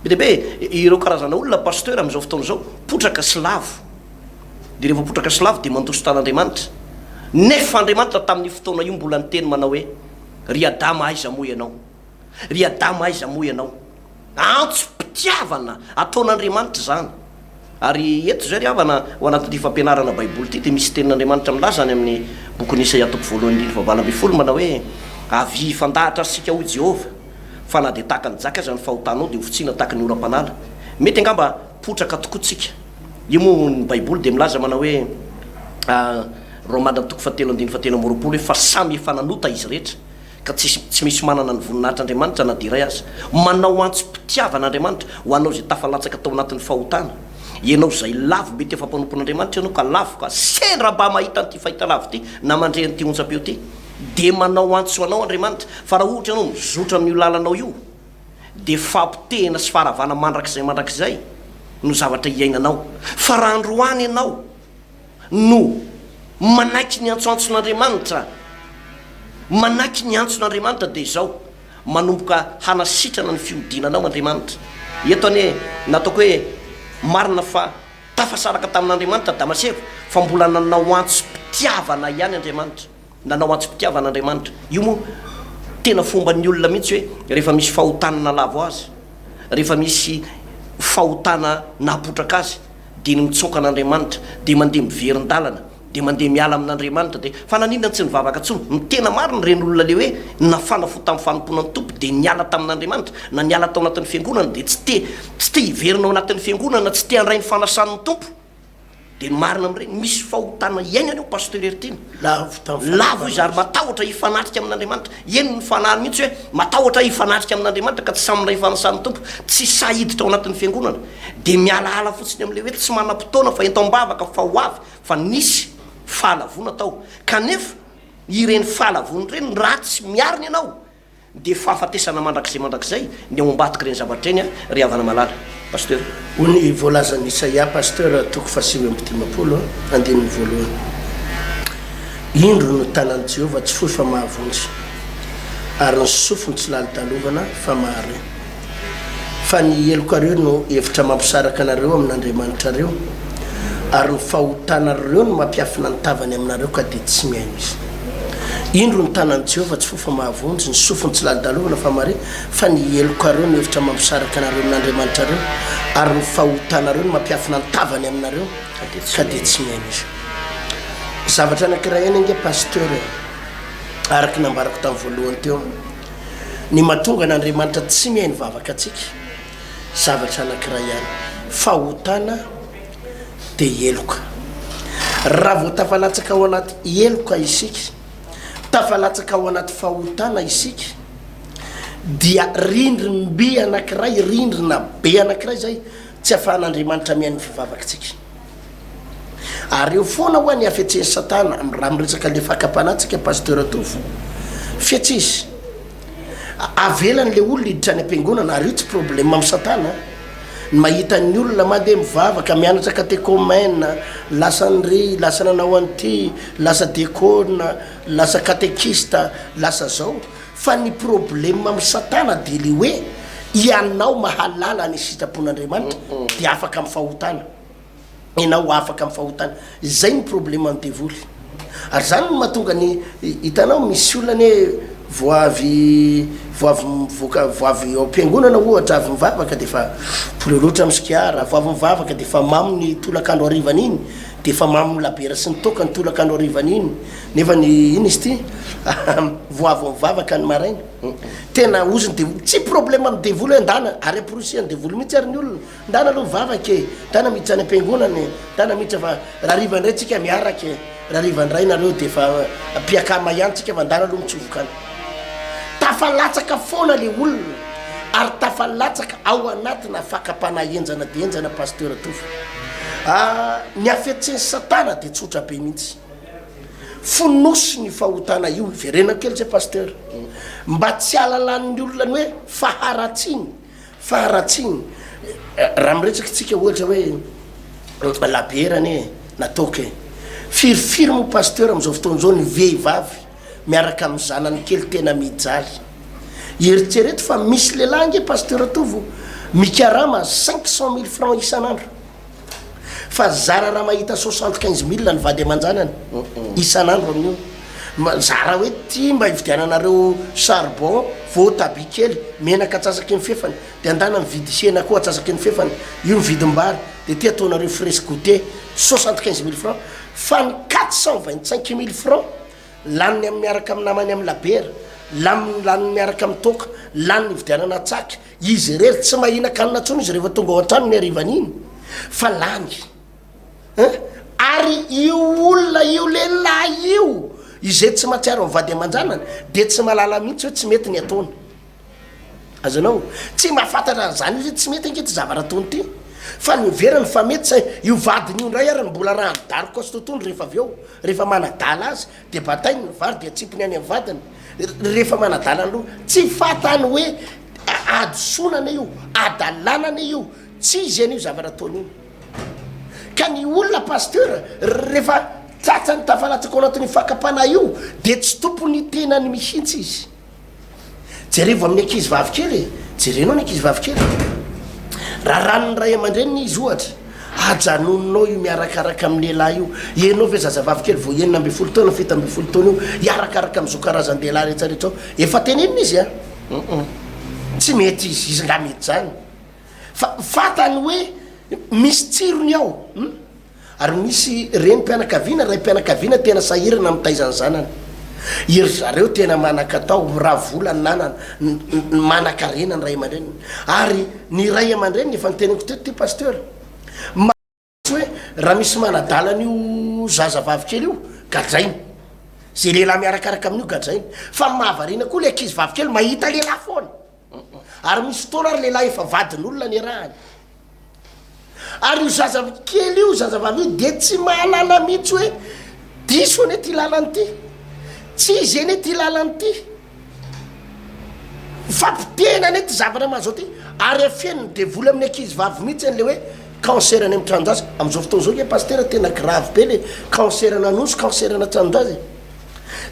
Be dia be ireo karazana olona pasteur amin'izao fotoana izao, potraka sy lavo. Dia rehefa potraka sy lavo dia mandositra an'Andriamanitra. Nefa Andriamanitra tamin'io fotoana io mbola niteny manao hoe, Ry Adama aiza moa ianao? Ry Adama aiza moa ianao? Antsom-pitiavana ataon'Andriamanitra izany. Ary eto izay ry havana, ao anatin'ity fampianarana Baiboly ity dia misy tenin'Andriamanitra milaza any amin'ny bokin'i Isaia toko voalohany andininy fahavalo 12 manao hoe, Avia hifandahatra isika hoy Jehovah, fa na dia tahaka ny jaky aza ny fahotanao dia hofotsiana tahaka ny oram-panala. Mety angamba potraka tokoa tsika. Io moa ny Baiboly dia milaza manao hoe, Romana toko fahatelo andininy fahatelo 23 hoe, fa samy efa nanota izy rehetra, ka tsisy tsy misy manana ny voninahitr'Andriamanitra na dia iray aza. Manao antsom-pitiavana Andriamanitra ho anao izay tafalatsaka tao anatin'ny fahotana. Ianao izay lavo, mety efa mpanompon'Andriamanitra ianao ka lavo ka sendra mba mahita an'ity fahitalavitra ity na mandre an'ity onjam-peo ity dia manao antso anao Andriamanitra fa raha ohatra ianao mizotra amin'io lalanao io dia fahapotehina sy faharavana mandrakizay mandrakizay no zavatra iainanao. Fa raha androany ianao no manaiky ny antsoantson'Andriamanitra, manaiky ny antson'Andriamanitra dia izao, manomboka hanasitrana ny fihodinanao Andriamanitra. Eto anie nataoko hoe marina fa tafasaraka tamin'Andriamanitra Adama sy Eva fa mbola nanao antsom-pitiavana ihany Andriamanitra. Nanao antsom-pitiavana Andriamanitra. Io moa tena fomban'ny olona mihitsy hoe rehefa misy fahotana nalavo azy, rehefa misy fahotana nahapotraka azy dia ny mitsaoka an'Andriamanitra, dia mandeha miverin-dalana. Dia mandeha miala amin'Andriamanitra dia fa naninona tsy nivavaka intsony? Ny tena marina ireny olona le hoe nafana fo tamin'ny fanompoana ny Tompo dia niala tamin'Andriamanitra na niala tao anatin'ny fiangonana dia tsy te tsy te hiverina ao anatin'ny fiangonana tsy te handray ny fanasan'ny Tompo dia ny marina amin'ireny misy fahotana iainana eo Pasteur Heritiana. Lavo tamin'ny Lavo izy ary matahotra hifanatrika amin'Andriamanitra. Eny ny fanahy mihitsy hoe matahotra hifanatrika amin'Andriamanitra ka tsy sahy mandray fanasan'ny Tompo, tsy sahy hiditra ao anatin'ny fiangonana. Dia mialaala fotsiny amin'ilay hoe tsy manam-potoana fa ento am-bavaka fa ho avy fa nisy fahalavoana tao. Kanefa ireny fahalavoana ireny raha tsy miarina ianao dia fahafatesana mandrakizay mandrakizay ny ao ambadik'ireny zavatra ireny ry havana malala. Pasteur. Hoy ny voalazan'i Isaia, Pasteur, toko faha-59, andininy voalohany, Indro ny tanan'i Jehovah tsy fohy fa mahavonjy, ary ny sofiny tsy lalodalovana fa mahare. Fa ny helokareo no efitra mampisaraka anareo amin'Andriamanitrareo, ary ny fahotanareo no mampiafina ny tavany aminareo ka dia tsy mihaino Izy. Indro ny tanan'i Jehovah tsy fohy fa mahavonjy, ny sofiny tsy lalodalovana fa mahare, fa ny helokareo no efitra mampisaraka anareo amin'Andriamanitrareo, ary ny fahotanareo no mampiafina ny tavany aminareo ka dia tsy mihaino Izy. Zavatra anankiray ihany ange Pasteur e, araka ny nambarako tamin'ny voalohany teo, Ny mahatonga an'Andriamanitra tsy mihaino vavaka antsika, zavatra anankiray ihany, fahotana dia heloka. Raha vao tafalatsaka ao anaty heloka isika, tafalatsaka ao anaty fahotana isika, dia rindrim-by anankiray, rindrina be anankiray izay tsy ahafahan'Andriamanitra mihaino ny fivavakitsika. Ary eo foana hoa ny hafetsen'i satana raha miresaka le fakam-panahy tsika Pasteur Tovo. Fetsy izy. Avelany le olona hiditra any am-piangonana ary io tsy problème amin'i satana an. Ny mahita ny olona mandeha mivavaka, mianatra catéchomène, lasa an'ry, lasa nanao an'ity, lasa diakona, lasa catéchiste, lasa zao. Fa ny problème amin'i satana dia le hoe ianao mahalala ny sitrapon'Andriamanitra dia afaka amin'ny fahotana. Ianao afaka amin'ny fahotana. Izay ny problème ny devoly. Ary izany no mahatonga ny, hitanao misy olona anie vao avy, vao avy mivoaka, vao avy ao am-piangonana ohatra, avy mivavaka dia efa pololotra misigara, vao avy mivavaka dia efa mamo ny tolakandro harivan'iny, dia efa mamo ny labiera sy ny toaka ny tolakandro harivan'iny, nefa ny, inona izy ity, vao avy mivavaka ny maraina. Tena ozy ny devoly, tsy problème amin'ny devoly hoe ndana, ary amporisihan'ny devoly mihitsy ary ny olona. Ndana aloha mivavaka e! Ndana miditra any am-piangonana e! Ndana miditra fa rahariva indray tsika miaraka e! Rahariva indray nareo dia efa mpiakama ihany tsika fa ndana aloha mitsofoka any. Tafalatsaka foana le olona ary tafalatsaka ao anatina fakam-panahy henjana dia henjana Pasteur Tovo. Ah, ny hafetsen'i satana dia tsotra be mihitsy. Fonosy ny fahotana io, hiverenako kely zay Pasteur. Mba tsy hahalalan'ny olona ny hoe faharatsiany. Faharatsiany, raha miresaka tsika ohatra hoe labiera anie na toaka e! Firifiry moa pasteur amin'izao fotoana izao ny vehivavy miaraka amin'ny zanany kely tena mijaly. Eritrereto fa misy lehilahy ange pasteur Tovo mikarama 500 mille francs isan'andro. Fa zara raha mahita 75 mille ny vady aman-janany isan'andro amin'io. Zara hoe ty mba hividiananareo charbon, voatabia kely, menaka antsasaky ny fefany, de andana mividy hena koa antsasaky ny fefany, io ny vidim-bary, de ty ataonareo frais goûter, 75 mille francs, fa ny 425 mille francs laniny amin'ny miaraka amin'ny namany amin'ny labiera, laniny laniny miaraka amin'ny toaka, laniny hividianana tsaky, izy irery tsy mahinan-kanina intsony izy rehefa tonga ao an-trano ny harivan'iny fa lany. Hein? Ary io olona io lehilahy io izay tsy mahatsiaro ny vady aman-janany dia tsy mahalala mihitsy hoe tsy mety ny ataony. Azonao? Tsy mahafantatra an'izany izy hoe tsy mety ange ity zavatra ataony ity. Fa ny heveriny fa mety sa io vadiny io indray ary no mbola arahany daroka sy totohondry rehefa avy eo, rehefa manadala azy dia batainy ny vary dia atsipiny any amin'ny vadiny rehefa manadala ny loha. Tsy fantany hoe hadisoana anie io, hadalana anie io, tsy izy anie io zavatra ataony io. Ka ny olona pasteur rehefa tratrany tafalatsaka ao anatin'io fakam-panahy io dia tsy tompon'ny tenany mihitsy izy. Jerevo amin'ny ankizy vavy kely e, jerenao ny ankizy vavy kely. Raran'ny ray aman-dreniny izy ohatra, ajanononao io miarakaraka amin'ny lehilahy io. Ianao ve zazavavy kely vao 16 taona, 17 taona io, hiarakaraka amin'izao karazan-dehilahy rehetrarehetra izao? Efa tenenina izy an! Tsy mety izy, izy nga mety izany? Fa fantany hoe misy tsirony ao. Hum. Ary misy renim-pianakaviana, raim-pianakaviana tena sahirana mitaiza ny zanany. Iry zareo tena manan-katao, raha vola ny nanana, manan-karena ny ray aman-dreniny. Ary ny ray aman-dreniny, efa noteneniko teto ity Pasteur, Tsy hoe raha misy manadala an'io zaza vavy kely io, gadrainy. Ze lehilahy miarakaraka amin'io gadrainy. Fa ny mahavariana koa le ankizy vavy kely mahita lehilahy foana. Ary misy fotoana ary lehilahy efa vadin'olona niarahany. Ary io zaza kely io, zaza vavy io dia tsy mahalala mihitsy hoe diso anie ty lalana ity, tsy izy anie ty lalana ity. Fampitehina anie ty zavatra mahazo ty ary afenin'ny devoly amin'ny ankizy vavy mihitsy an'le hoe cancer any amin'ny tranon-jaza. Amin'izao fotoana izao nge pasitera tena grave be le cancer an'Anosy, cancer ana tranon-jaza e.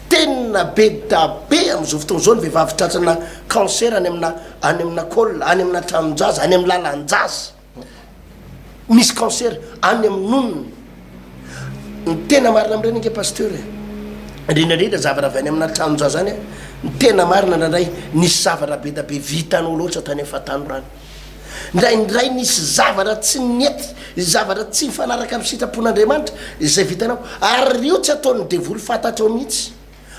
Tena be da be amin'izao fotoana izao ny vehivavy tratrana cancer any amina any amina col, any amina tranon-jaza, any amin'ny lalan-jaza. Misy cancer any amin'ny nonony. Ny tena marina amin'ireny ange Pasteur e, indrindra indrindra zavatra avy any amina tranon-jaza any, ny tena marina indraindray nisy zavatra be da be vitanao loatra tany amin'ny fahatanorana. Indraindray nisy zavatra tsy nety, zavatra tsy mifanaraka amin'ny sitrapon'Andriamanitra izay vitanao, ary io tsy ataon'ny devoly fantatrao mihitsy.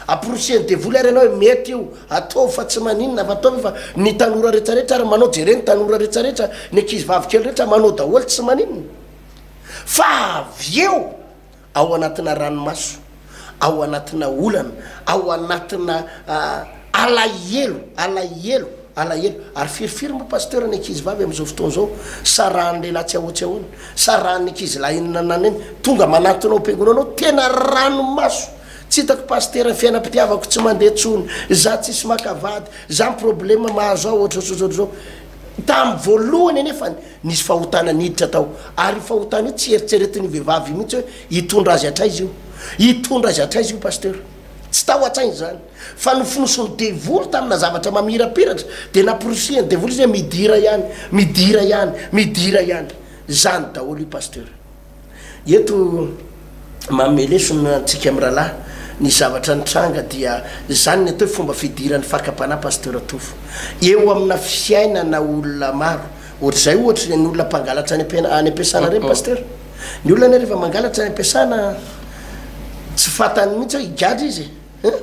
Amporisihan'ny devoly ary ianao hoe mety io, ataovy fa tsy maninona fa ataovy fa ny tanora retraretra ary manao, jereo ny tanora retraretra, ny ankizy vavy kely rehetra manao daholo tsy maninona. Fa avy eo ao anatina ranomaso, ao anatina olana, ao anatina alahelo, alahelo, alahelo. Ary firifiry moa pasteur ny ankizy vavy amin'izao fotoana izao sarahan'ny lehilahy tsy ahoa tsy ahoana, sarahan'ny ankizy lahy inona na inona, tonga manatona ao am-piangonana ao, tena ranomaso. Tsy hitako pasitera fiainam-pitiavako tsy mandeha tsony, za tsisy maka vady, za ny problème mahazo ahy ohatrohatr'izao ohatr'izao. Tamin'ny voalohany anefa nisy fahotana niditra tao, ary io fahotana io tsy eritreretin'io vehivavy io mihitsy hoe hitondra azy hatraiza io, hitondra azy hatraiza io pasteur. Tsy tao an-tsainy izany, fa nofonosin'ny devoly tamina zavatra mamirapiratra, dia namporisihan'ny devoly izy hoe midira ihany, midira ihany, midira ihany. Izany daholo io pasteur. Eto manome lesona antsika mirahalahy ny zavatra nitranga dia izany ny atao hoe fomba fidiran'ny fakam-panahy Pasteur Tovo. Eo amina fiainana olona maro, ohatr'izay ohatra ireny olona mpangalatra any any am-piasana ireny Pasteur. Ny olona anie rehefa mangalatra any am-piasana tsy fantany mihitsy hoe higadra izy e. Hein?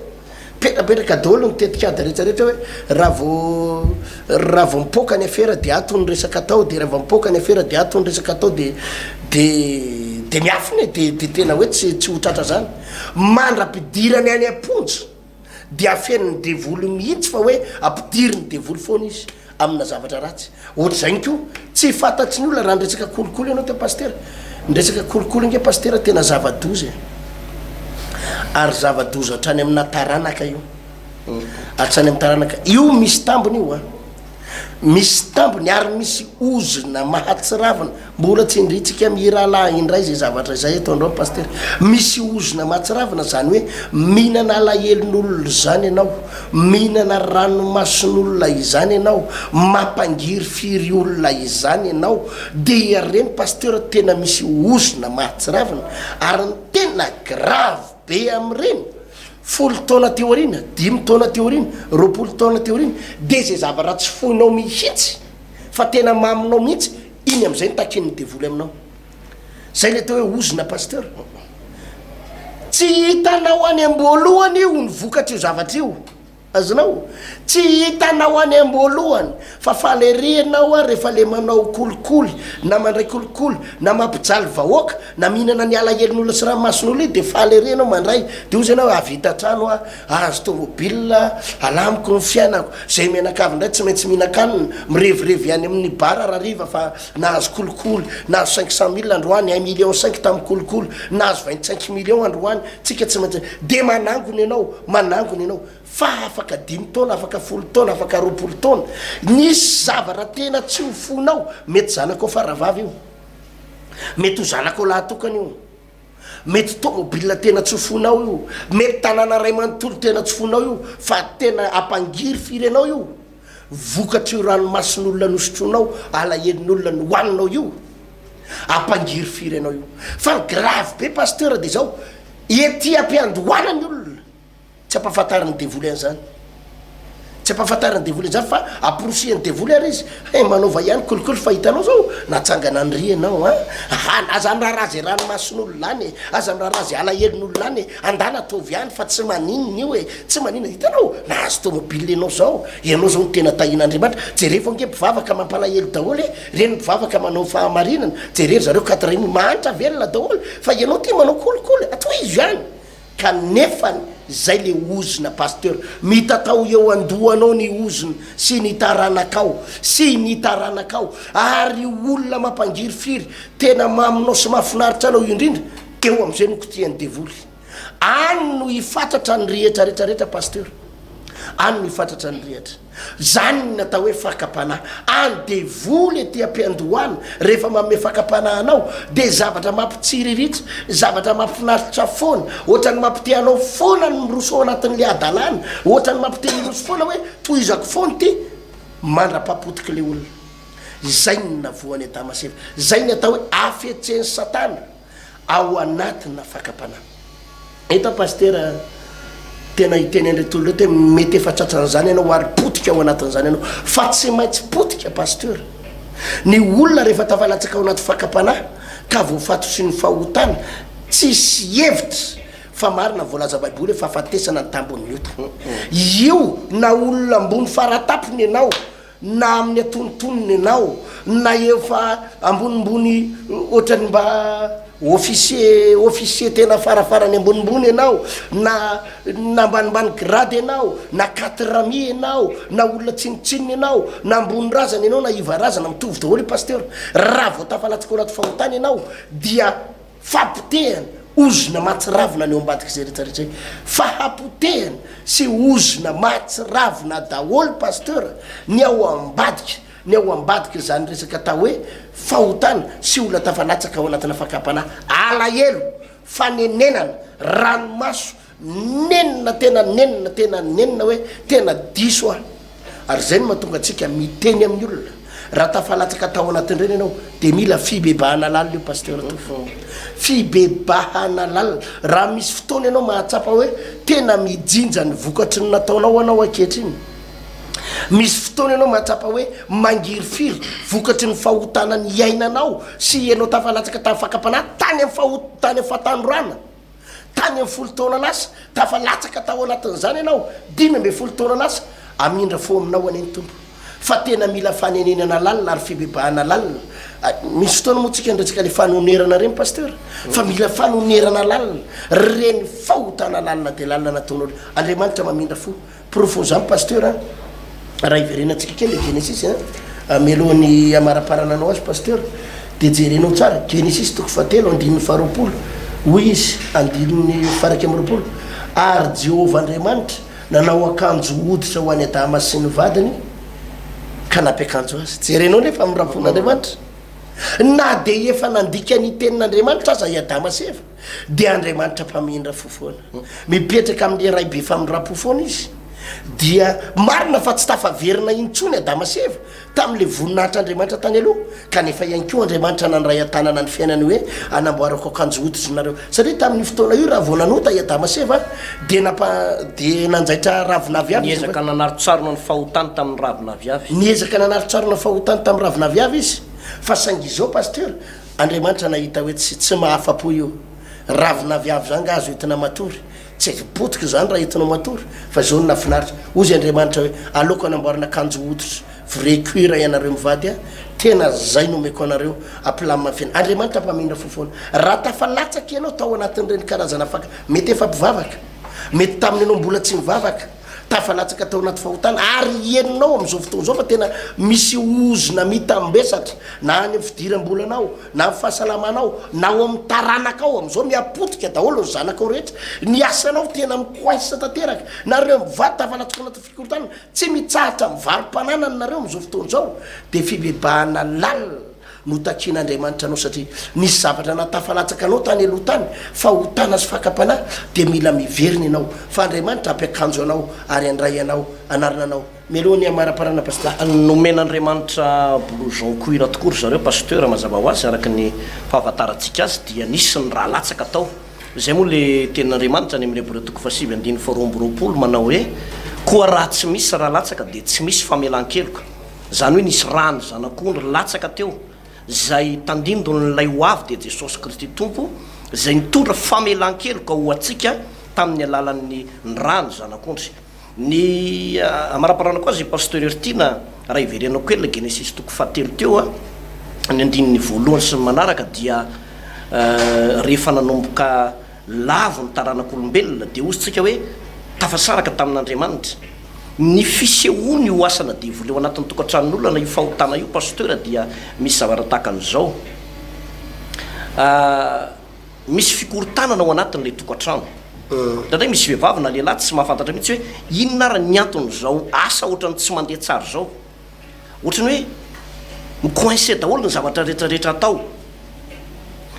Mipetrapetraka daholo ny tetikady rehetra rehetra hoe raha vao raha vao mipoaka ny afera dia ato ny resaka atao dia raha vao mipoaka ny afera dia ato ny resaka atao dia dia dia miafina e dia dia tena hoe tsy tsy ho tratra zany. Mandra-pidirany any am-ponja dia afenin'ny devoly mihitsy fa hoe ampidirin'ny devoly foana izy. amina zavatra ratsy. Ohatr'izay koa, tsy fantatry ny olona raha niresaka kolikoly ianao teo Pasitera. Ny resaka kolikoly ange Pasitera tena zava-doza e. Ary zava-doza hatrany amina taranaka io. Hatrany amin'ny taranaka. Io misy tambiny io an. Misy tambiny ary misy ozona mahatsiravina. Mbola tsindrintsika mirahalahy indray izay zavatra izay eto androany Pasitera. Misy ozona mahatsiravina izany hoe mihinana alahelon'olona izany ianao, mihinana ranomason'olona izany ianao, mampangirifiry olona izany ianao, dia ireny Pasitera tena misy ozona mahatsiravina ary ny tena grave be amin'ireny folo taona aty aoriana, dimy taona aty aoriana, 20 taona aty aoriana dia izay zavatra tsy foinao mihitsy fa tena maminao mihitsy Iny amizay no takian'ny devoly aminao. Zay le atao hoe ozona pasteur. Tsy hitanao any amboalohany io ny vokatr'io zavatra io. Azonao? Tsy hitanao any amboalohany fa faly ery ianao ary rehefa le manao kolikoly na mandray kolikoly na mampijaly vahoaka na mihinana ny alahelon'olona sy ranomason'olona io dia faly ery ianao mandray dia hozy ianao hahavita trano aho, hahazo tomobile, alamiko ny fiainako. Zay mianakavy indray tsy maintsy mihinan-kanina, mirevirevy any amin'ny bar hariva fa nahazo kolikoly, nahazo 500 mille androany, un million cinq tamin'ny kolikoly, nahazo 25 millions androany, tsika tsy maintsy, dia manangona ianao, manangona ianao, fa afaka dimy taona, afaka folo taona, afaka 20 taona, nisy zavatra tena tsy ho foinao, mety zanakao faravavy io, mety ho zanakao lahatokana io. Mety tomobile tena tsy foinao io, mety tanàna iray manontolo tena tsy foinao io, fa tena hampangirifiry anao io, vokatr'io ranomason'olona nosotroinao, alahelon'olona nohaninao io, hampangirifiry anao io. Fa ny grave be pasteur dia izao, ety am-piandohana ny olona, Tsy ampahafantarin'ny devoly an'izany. Tsy ampahafantarin'ny devoly an'izany fa amporisihan'ny devoly ary izy, he manaova ihany kolikoly fa hitanao zao natsangana an'ry ianao an! Aha, aza miraharaha ze ranomason'olona any e, aza miraharaha ze alahelon'olona any e, andana ataovy ihany fa tsy maninona io e, tsy maninona, hitanao nahazo tomobile ianao zao, ianao zao no tena tahian'Andriamanitra, jerevo ange mpivavaka mampalahelo daholo e, reny mpivavaka manao fahamarinana, jereo ry zareo quatre mahantra velona daholo fa ianao ty manao kolikoly, atohizo ihany. Kanefany zay le ozona pasteur, mitatao eo andohanao ny ozona sy ny taranakao sy ny taranakao ary io olona mampangirifiry tena maminao sy mahafinaritra anao io indrindra eo amizay no kitihan'ny devoly any no hifatratra ny rehetra rehetra rehetra pasteur any no hifatratra ny rehetra. Zany ny atao hoe fakam-panahy. Any devoly ety am-piandohana rehefa manome fakam-panahy anao dia zavatra mampitsiriritra, zavatra mahafinaritra foana, ohatran'ny mampite anao foana ny miroso ao anatin'ilay hadalana, ohatran'ny mampite hiroso foana hoe tohizako foana ity mandra-pahapotik'ilay olona. Izay no navoan'i Adama sy Eva. Izay ny atao hoe hafetsen'i Satana. ao anatina fakam-panahy. Eto aho Pasitera tena hiteny an'ireto olona ireto hoe mety efa tratran'izany ianao ary potika ao anatin'izany ianao fa tsy maintsy potika Pasteur. Ny olona rehefa tafalatsaka ao anaty fakam-panahy ka voafatotry ny fahotana tsisy hevitra fa marina ny voalaza baiboly hoe fahafatesana ny tambin'ny ota. Io na olona ambony faratapony ianao na amin'ny antonontonony ianao, na efa ambonimbony ohatran'ny mba officier officier tena farafarany ambonimbony ianao, na na ambanimbany grade ianao, na quatre-mi ianao, na olona tsinontsinona ianao, na ambony razana ianao na iva razana, mitovy daholo io pasteur, raha vao tafalatsaka ao anaty fahotana ianao dia Fahapotehana, ozona mahatsiravina ny ao ambadik'izay rehetra rehetra izay. Fahapotehana sy ozona mahatsiravina daholo Pasteur ny ao ambadika, ny ao ambadik'izany resaka atao hoe fahotana sy olona tafalatsaka ao anatina fakam-panahy. Alahelo, fanenenana, ranomaso, Nenina tena nenina tena nenina hoe tena diso aho. Ary izay no mahatonga antsika miteny amin'ny olona, raha tafalatsaka tao anatin'ireny ianao dia mila fibebahana lalina io Pasteur Tovo. Fibebahana lalina. Raha misy fotoana ianao mahatsapa hoe tena mijinja ny vokatry ny nataonao anao ankehitriny. Misy fotoana ianao mahatsapa hoe mangirifiry vokatry ny fahotana niainanao sy ianao tafalatsaka tamin'ny fakam-panahy tany amin'ny faho- tany amin'ny fahatanorana. Tany amin'ny folo taona lasa, tafalatsaka tao anatin'izany ianao, 15 taona lasa, hamindra fo aminao anie ny Tompo. Fa tena mila fanenenana lalina ary fibebahana lalina. Misy fotoana moa tsika niresaka ilay fanonerana ireny Pasteur, fa mila fanonerana lalina, ireny fahotana lalina dia lalina nataonao ireny. Andriamanitra mamindra fo. Porofon'izany Pasteur a, raha hiverenantsika kely le Genesisy a, mialohan'ny hamaraparananao azy Pasteur, dia jerenao tsara, Genesisy toko fahatelo andininy faharoapolo, hoy izy, andininy faha-21, Ary Jehovah Andriamanitra nanao akanjo hoditra ho an'i Adama sy ny vadiny, ka nampiakanjo azy. Jerenao nefa amin'ny rafon'Andriamanitra. Na dia efa nandika ny tenin'Andriamanitra aza i Adama sy Eva, Dia Andriamanitra mpamindra fo foana. Mipetraka amin'ilay Ray be famindram-po foana Izy. Dia marina fa tsy tafaverina intsony Adama sy Eva tamin'ilay voninahitr'Andriamanitra tany aloha, kanefa ihany koa Andriamanitra nandray an-tanana ny fiainany hoe anamboarako akanjo hoditra nareo. Satria tamin'io fotoana io raha vao nanota i Adama sy Eva dia nampa dia nanjaitra ravin'aviavy izy. Niezaka nanarontsarona ny fahotany tamin'ny ravin'aviavy. Niezaka nanarontsarona ny fahotany tamin'ny ravin'aviavy izy. Fa saingy izao Pasteur, Andriamanitra nahita hoe tsy tsy mahafa-po io ravin'aviavy zany nga azo entina matory, tsy azo potika zany raha entinao matory fa izao no nahafinaritra, hozy Andriamanitra hoe aleoko anamboarana akanjo hoditra vrai cuir ianareo mivady a, tena zay no omeko anareo ampilamina ny fiainana, Andriamanitra mpamindra fo foana, raha tafalatsaka ianao tao anatin'ireny karazana faka, mety efa mpivavaka, mety tamin'ny ianao mbola tsy nivavaka, tafalatsaka tao anaty fahotana ary henonao amin'izao fotoana izao fa tena misy ozona mitambesatra na any amin'ny fidiram-bolanao na amin'ny fahasalamanao na ao amin'ny taranakao amin'izao mihapotika daholo ny zanakao rehetra ny asanao tena mi-coince tanteraka nareo mivady tafalatsaka anaty fikorontanana tsy mitsahatra mivaro-pananana nareo amin'izao fotoana izao dia fibebahana lalina no takian'Andriamanitra anao satria nisy zavatra nahatafalatsaka anao tany aloha tany, fahotana sy fakam-panahy, dia mila miverina ianao fa Andriamanitra hampiakanjo anao ary handray anao hanarina anao mialoha ny hamaraparana Pasteur. Nomen'Andriamanitra blouson cuir tokoa ry zareo Pasteur, mazava ho azy araka ny fahafantarantsika azy dia nisy ny rà latsaka tao. Izay moa ilay tenin'Andriamanitra any amin'ny Hebreo toko fahasivy andininy faharoa amby roapolo manao hoe, Koa raha tsy misy ra latsaka dia tsy misy famelan-keloka. Izany hoe nisy ran'ny Zanak'ondry latsaka teo, izay tandindon'ilay ho avy dia Jesosy Kristy Tompo, izay nitondra famelan-keloka ho antsika tamin'ny alalan'ny ny ran'ny Zanak'ondry. Ny amaraparana koa azy Pasteur Heritiana, raha hiverenako kely ilay Genesisy toko fahatelo teo, ny andininy voalohany sy ny manaraka dia rehefa nanomboka Lavo ny taranak'olombelona, dia hozy tsika hoe tafasaraka tamin'Andriamanitra. Ny fisehoan' io asana devoly ao anatin'ny tokantranon'olona na io fahotana io Pasteur dia misy zavatra tahaka an'izao. Misy fikorontanana ao anatin'ilay tokantrano. Indraindray misy vehivavy na lehilahy tsy mahafantatra mihitsy hoe inona ary ny anton'izao asa ohatran'ny tsy mandeha tsara izao. Ohatran'ny hoe mi-coincer daholo ny zavatra rehetra rehetra atao.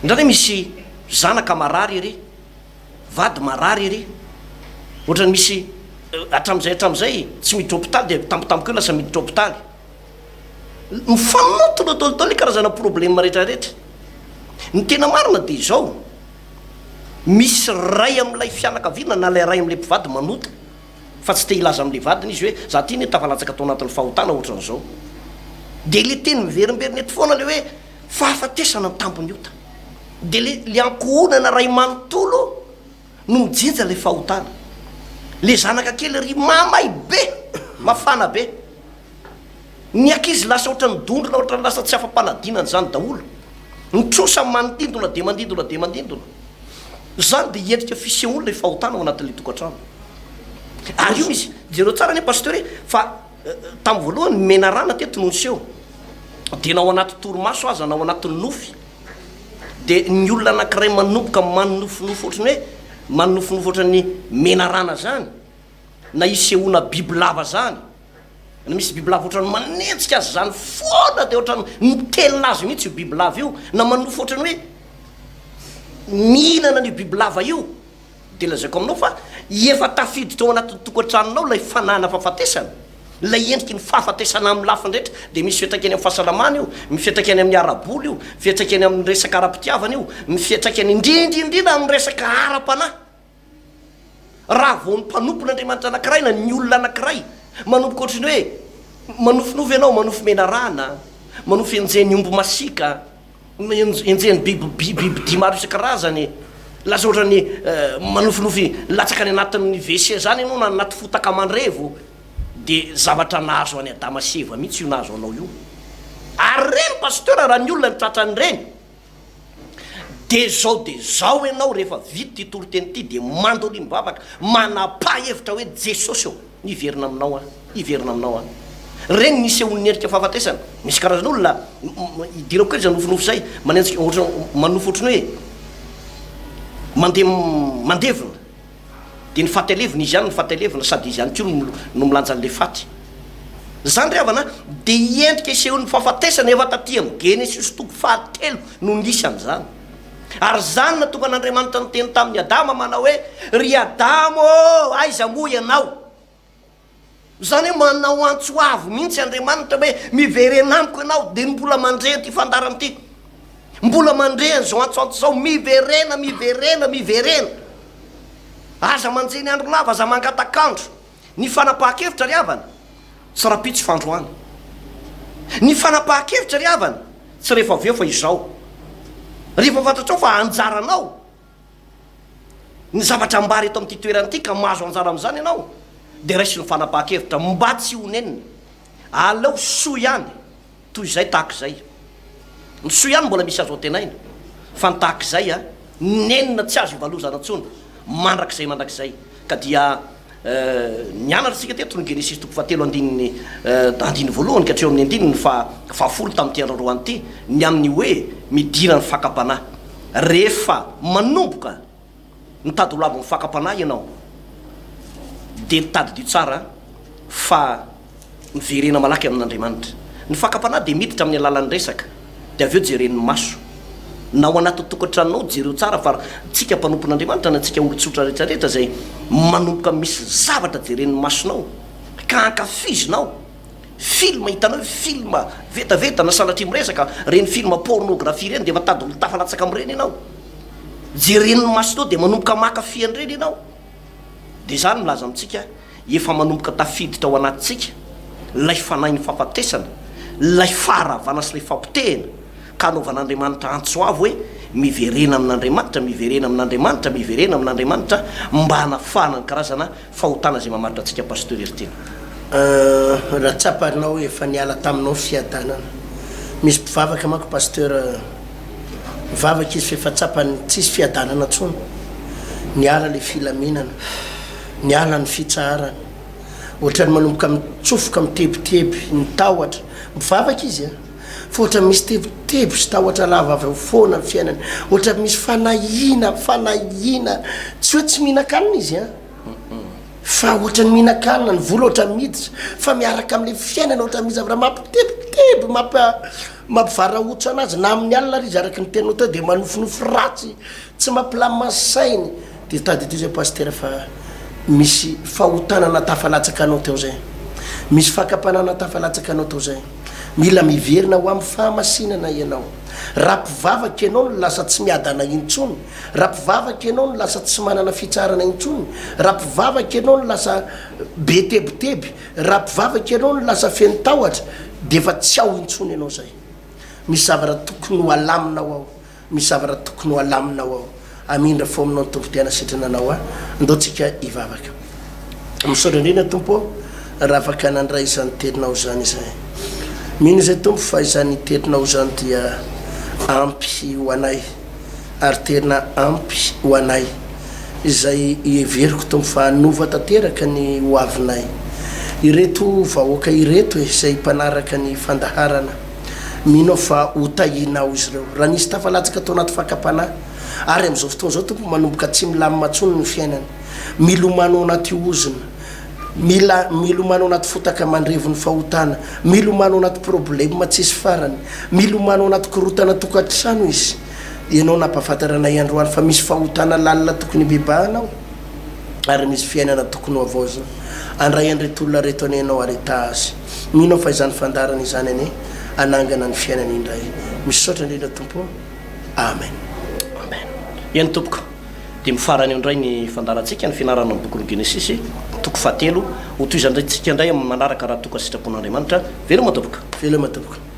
Indraindray misy zanaka marary ery, vady marary ery, ohatran'ny misy hatramin'izay hatramin'izay tsy miditra hopitaly dia tampotampoka eo lasa miditra hopitaly. Mifanontona daholo daholo ny karazana problème rehetra rehetra. Ny tena marina dia izao, misy ray amin'ilay fianakaviana na ilay ray amin'ilay mpivady manota. Fa tsy te hilaza amin'ilay vadiny izy hoe, za ty anie tafalatsaka tao anatin'ny fahotana ohatran'izao. Dia ilay teny miverimberina eto foana ilay hoe fahafatesana ny tambin'ny ota. Dia ilay ilay ankohonana iray manontolo no mijinja ilay fahotana. Ilay zanaka kely ry mamay be, mafana be. Ny ankizy lasa ohatran'ny dondrona, ohatran'ny lasa tsy afa-panadinana izany daholo. Ny trosa mandindona dia mandindona dia mandindona. Izany dia endrika fisehoan'ilay fahotana ao anatin'ilay tokantrano. Ary io misy, jereo tsara anie Pasteur e, fa tamin'ny voalohany ny menarana teto no niseho. Dia na ao anaty torimaso aza na ao anatin'ny nofy, dia ny olona anankiray manomboka manonofinofy ohatran'ny hoe manonofinofy ohatran'ny menarana izany, na isehoana bibilava izany, Na misy bibilava ohatran'ny manenjika azy izany foana dia ohatran'ny mitelina azy mihitsy io bibilava io, na manofy ohatran'ny hoe mihinana an'io bibilava io, dia lazaiko aminao fa efa tafiditra ao anatin'ny tokantranonao ilay fanahana fahafatesana, ilay endriky ny fahafatesana amin'ny lafiny rehetra, dia misy fiantraikany amin'ny fahasalamana io, misy fiantraikany amin'ny ara-bola io, fiantraikany amin'ny resaka ara-pitiavana io, misy fiantraikany indrindra indrindra amin'ny resaka ara-panahy. Raha vao ny mpanompon'Andriamanitra anankiray na ny olona anankiray manomboka ohatry ny hoe manofinofy ianao, manofy menarana, manofy enjehin'ny omby masiaka, enjehin'ny biby bibidia maro isan-karazany, lasa ohatran'ny manofinofy latsaka any anatin'ny WC izany ianao na anaty fotaka mandrevo, dia zavatra nahazo an'i Adama sy Eva mihitsy io nahazo anao io. Ary ireny Pasteur raha ny olona no tratran'ireny, Dia zao dia zao ianao rehefa vita ity toriteny ity dia mandolia mivavaka, manapaha hevitra hoe Jesosy ô, hiverina aminao aho, hiverina aminao aho. Ireny ny nisehoan'ny endrika fahafatesana. Misy karazan'olona, idirako kely izay nofinofy izay, manenjika ohatra manofy ohatran'ny hoe mandeha mandevina. Dia ny faty alevina, izy ihany no faty alevina sady izy ihany koa no milanja an'ilay faty. Izany ry havana dia endrika isehoan'ny fahafatesana efa taty amin'ny Genesisy toko fahatelo no nisy an'izany. Ary izany nahatonga an'Andriamanitra niteny tamin'i Adama manao hoe, Ry Adama ô, aiza moa ianao? Izany hoe manao antso avo mihitsy Andriamanitra hoe miverena amiko ianao, dia mbola mandre an'ity fandaharana ity. Mbola mandre an'izao antsoantso izao, miverena, miverena, miverena. Aza manjeny andro lava, aza mangatak'andro. Ny fanapahan-kevitra ry havana, tsy rahampitso fa androany. Ny fanapahan-kevitra ry havana, tsy rehefa avy eo fa izao. Rehefa fantatrao fa anjaranao ny zavatra ambara eto amin'ity toerana ity ka mahazo anjara amin'izany ianao, dia raiso ny fanapahan-kevitra mba tsy ho nenina. Aleo soa ihany toy izay tahaka izay. Ny soa ihany mbola misy azo antenaina, fa ny tahaka izay, nenina tsy azo ivalozana intsony mandrakizay mandrakizay. Ka dia Nianatra isika teto ny Genesisy toko fahatelo andininy andininy voalohany ka hatreo amin'ny andininy faha fahafolo tamin'ity andro androany ity ny amin'ny hoe midiran'ny fakam-panahy. Rehefa manomboka mitady ho lavon'ny fakam-panahy ianao dia tadidio tsara fa Miverena malaky amin'Andriamanitra. Ny fakam-panahy dia miditra amin'ny alalan'ny resaka, dia avy eo jeren'ny maso. Na ao anatin'ny tokantranonao, jereo tsara fa tsika mpanompon'Andriamanitra na tsika olon-tsotra rehetra rehetra izay manomboka misy zavatra jeren'ny masonao ka ankafizinao, film, hitanao hoe film vetaveta na sanatria miresaka ireny film pornographie ireny dia efa tady ho tafalatsaka amin'ireny ianao. Jeren'ny masonao dia manomboka maka fy an'ireny ianao. Dia izany milaza amintsika. efa manomboka tafiditra ao anatintsika ilay fanahin'ny fahafatesana, ilay faharavana sy ilay fapotehina, ka anaovan'Andriamanitra antso avo hoe, Miverena amin'Andriamanitra, miverena amin'Andriamanitra, miverena amin'Andriamanitra, mba hanafahana ny karazana fahotana izay mamaritra antsika Pasteur Heritiana. Raha tsapanao efa niala taminao ny fiadanana. Misy mpivavaka manko Pasteur mivavaka izy f'efa tsapany tsisy fiadanana tsony. Niala le filaminana, niala ny fitsaharana. Ohatrany manomboka mitsofoka mitebiteby, ny tahotra. Mivavaka izy an! Fa ohatrany misy tebiteby sy tahotra lava avy ao foana ny fiainany. Ohatrany misy fanahiana, fanahiana. Tsy hoe tsy mihinan-kanina izy an! Fa ohatrany mihinan-kanina, ny vola ohatrany miditra, fa miaraka amin'ilay fiainana ohatrany misy zavatra mampitebiteby, mampa, mampivarahontsana anazy, na amin'ny alina ary izy araka ny teninao teo dia manofinofy ratsy, tsy mampilamina ny sainy. Dia tadidio izay Pasitera fa misy fahotana natafalatsaka anao teo izay. Misy fakam-panahy natafalatsaka anao teo izay. Mila miverina ho amin'ny fahamasinana ianao. Raha mpivavaka ianao no lasa tsy miadana intsony, raha mpivavaka ianao no lasa tsy manana fitsaharana intsony, raha mpivavaka ianao no lasa be tebiteby, raha mpivavaka ianao no lasa feno tahotra, dia efa tsy ao intsony ianao izay. Misy zavatra tokony ho alaminao ao. Misy zavatra tokony ho alaminao ao. Hamindra fo aminao ny Tompo dia hanasitrana anao aho. Andao tsika hivavaka. Misaotra indrindra Tompo ô raha afaka nandray izany teninao izany izahay. Mino izay Tompo fa izany teninao izany dia ampy ho anay ary tena ampy ho anay izay heveriko Tompo fa hanova tanteraka ny ho avinay. Ireto vahoaka ireto e izay mpanaraka ny fandaharana. Mino aho fa ho tahianao izy ireo. Raha nisy tafalatsaka tao anaty fakam-panahy, ary amin'izao fotoana izao, Tompo, manomboka tsy milamina intsony ny fiainany. Milomano ao anaty ozona. Mila, milomano ao anaty fotaka mandrevo ny fahotana. Milomano ao anaty problema tsisy farany. Milomano ao anaty korontana tokantrano izy. Ianao nampahafantatra anay androany fa misy fahotana lalina tokony hibebahana ao. Ary misy fiainana tokony ho havaozina. Handray an'ireto olona ireto anie ianao ary hitaha azy. Mino aho fa izany fandaharana izany anie hanangana ny fiainany indray. Misaotra indrindra Tompo ô. Amen. Amen. Eny tompoko. Dia mifarana eo indray ny fandaharantsika, ny fianarana ny bokin'ny Genesisy, toko fahatelo. Hotohizantsika indray amin'ny manaraka raha toa ka sitrapon'Andriamanitra. Veloma tompoko. Veloma tompoko.